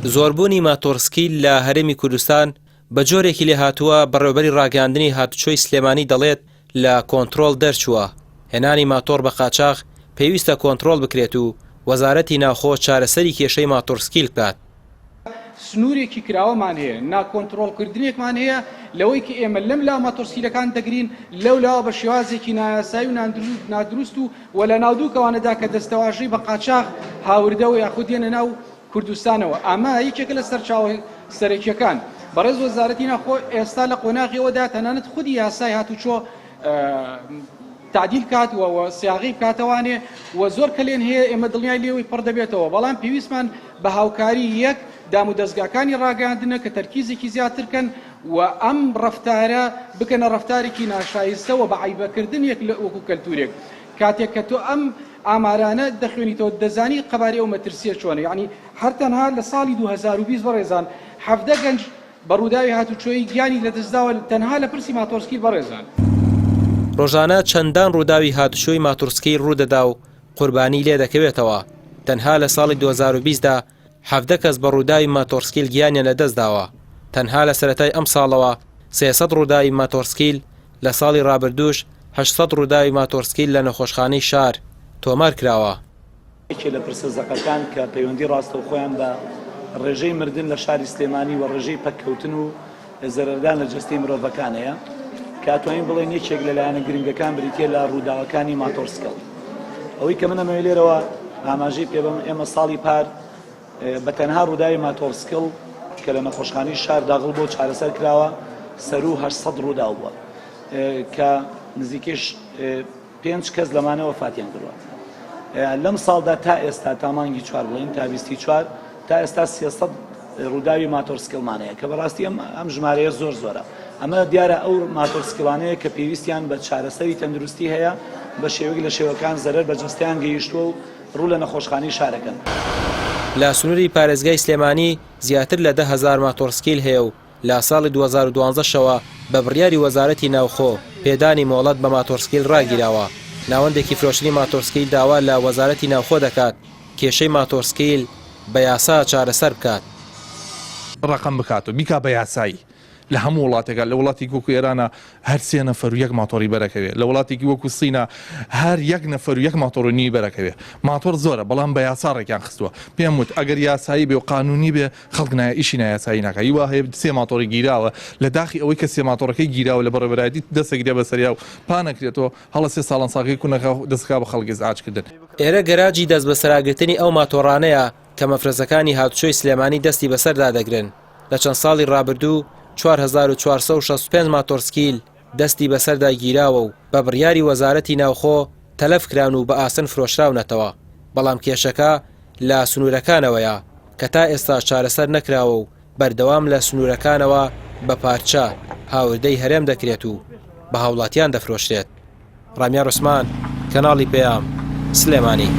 زۆربوونی ماتۆڕسکیل لە هەرێمی کوردستان بە جۆرێکی لێهاتووە، بەڕێوەبەری ڕاگەیاندنی هاتوچۆی سلێمانی دەڵێت، لە کۆنترۆڵ دەرچووە، هێنانی ماتۆڕ بە قاچاخ پێویستە کۆنترۆڵ بکرێت و وەزارەتی ناوخۆ چارەسەری کێشەی ماتۆڕسکیل بکات. سنوورێکی کراوەمان هەیە، ناکۆنترۆڵکردنێکمان هەیە لەوەی کە ئێمە لەم لاوە ماتۆڕسکیلەکان دەگرین، لەو لاوە بە شێوازێکی نایاسایی و نادروست و و لە ناو دووکەوانەدا کە دەستەواژەی بە قاچاخ هاوردەوە یاخود دێنە ناو کوردستانەوە، ئەمە یەکێکە لە سەرچاوە سەرەکییەکان. بەڕێز وەزارەتی ناوخۆ ئێستا لە قۆناغی ئەوەدایە تەنانەت خودی یاسای هاتوچۆ تەعدیل کات و سیاغەی بکاتەوانێ و زۆر کەلێن هەیە ئێمە دڵنیای لێوەی پڕ دەبێتەوە، بەڵام پێویستمان بە هاوکاری یەک دامودەزگاکانی ڕاگەیاندنە کە تەرکیزێکی زیاتر کەن و ئەم ڕەفتارە بکەنە ڕەفتارێکی ناشایستە و بە عەیبەکردن یەک وەکو کەلتورێک. کاتێک کە تۆ ئەم ئامارانە دەخوێنیتەوە دەزانی قەبارەی ئەو مەترسییە چۆنە، یەعنی هەر تەنها لە ساڵی 2020 بەڕێزان 17 گەنج بە ڕووداوی هاتوچۆیی گیانی لەدەستداوە تەنها لە پرسی ماتۆڕسکیل بەڕێزان. ڕۆژانە چەندان ڕووداوی هاتوچۆی ماتۆڕسکیل ڕوودەدا و قوربانی لێدەکەوێتەوە، تەنها لە ساڵی 2020 دا 17 کەس بە ڕووداوی ماتۆڕسکیل گیانیان لەدەستداوە، تەنها لە سەرەتای ئەمساڵەوە 300 ڕووداوی ماتۆڕسکیل، لە ساڵی ڕابردووش 800 ڕووداوی ماتۆڕسکیل لە نەخۆشخانەی شار تۆمار کراوە. یەکێ لە پرسە زەقەکان کە پەیوەندی ڕاستەوخۆیان بە ڕێژەی مردن لە شاری سلێمانی و ڕێژەی پەککەوتن و زەرەردان لە جەستەی مرۆڤەکان هەیە کە ئەتوانین بڵێین یەکێک لە لایەنە گرنگەکان بریتییە لە ڕووداوەکانی ماتۆڕسکڵ. ئەوەی کە من ئەمەوێ لێرەوە ئاماژەی پێ بەم ئێمە ساڵی پار بە تەنها ڕووداوی ماتۆڕسکڵ کە لە نەخۆشخانەی شار داغڵ بۆ چارەسەر کراوە سەروو 800 ڕووداو بووە کە نزیکەی پێنج کەس لەمانە وەفاتیان کردووە. لەم ساڵدا تا ئێستا تا مانگی چوار بڵێین تا بیستی چوار تا ئێستا 300 ڕووداوی ماتۆرسکڵمان هەیە کە بەڕاستی ئەم ئەم ژمارەیە زۆر زۆرە. ئەمە دیارە ئەو ماتۆرسکڵانەیە کە پێویستیان بە چارەسەری تەندروستی هەیە بە شێوەیەک لە شێوەکان زەرەر بە جەستەیان گەیشتووە و ڕوو لە نەخۆشخانەی شارەکەن. لە سنووری پارێزگای سلێمانی زیاتر لە 10,000 ماتۆڕسکیل هەیە و لە ساڵی 2012 شەوە بە بڕیاری وەزارەتی ناوخۆ پێدانی مۆڵەت بە ماتۆڕسکیل ڕاگیراوە، ناوەندێکی فرۆشتنی ماتۆڕسکیل داوا لە وەزارەتی ناوخۆ دەکات کێشەی ماتۆڕسکیل بە یاسا چارەسەر بکات. ڕەقەم بکات و بیکا بە یاسایی لە هەموو وڵاتێکا، لە وڵاتێکی وەکو ئێرانا هەر سێ نەفەر و یەک ماتۆڕی بەرەکەوێ، لە وڵاتێکی وەکو سینا هەر یەک نەفەر و یەک ماتۆڕ و نیوی بەرەکەوێ. ماتۆڕ زۆرە بەڵام بە یاسا ڕێکیان خستووە. پێم وت ئەگەر یاسایی بێ و قانوونی بێ خەڵک نایە ئیشی نایاسایی ناکا هی وا هەیە سێ ماتۆڕی گیراوە لە داخی ئەوەی کە سێ ماتۆڕەکەی گیراوە لە بەڕێوەبەرایەتی دەستەگرێ بەسەریا و پانەکرێتەوە هەڵەسێ ساڵانساکەی کونەکا و دەستکا بە خەڵک ئیزعاج کردن. ئێرە گەراجی دەستبەسەراگرتنی ئەو ماتۆڕانەیە کە مەفرەزەکانی هاتوچۆی سلێمانی دەستی بەسەردا دەگرن، لە چەند ساڵی ڕابردوو 4465 ماتۆڕسکیل دەستی بەسەردا گیراوە و بە بڕیاری وەزارەتی ناوخۆ تەلەف کران و بە ئاسن فرۆشراونەتەوە، بەڵام کێشەکە لە سنوورەکانەوەیە کە تا ئێستاش چارەسەر نەکراوە و بەردەوام لە سنوورەکانەوە بە پارچە هاوردەی هەرێم دەکرێت و بە هاوڵاتیان دەفرۆشرێت. ڕامیار عوسمان، کەناڵی پەیام، سلێمانی.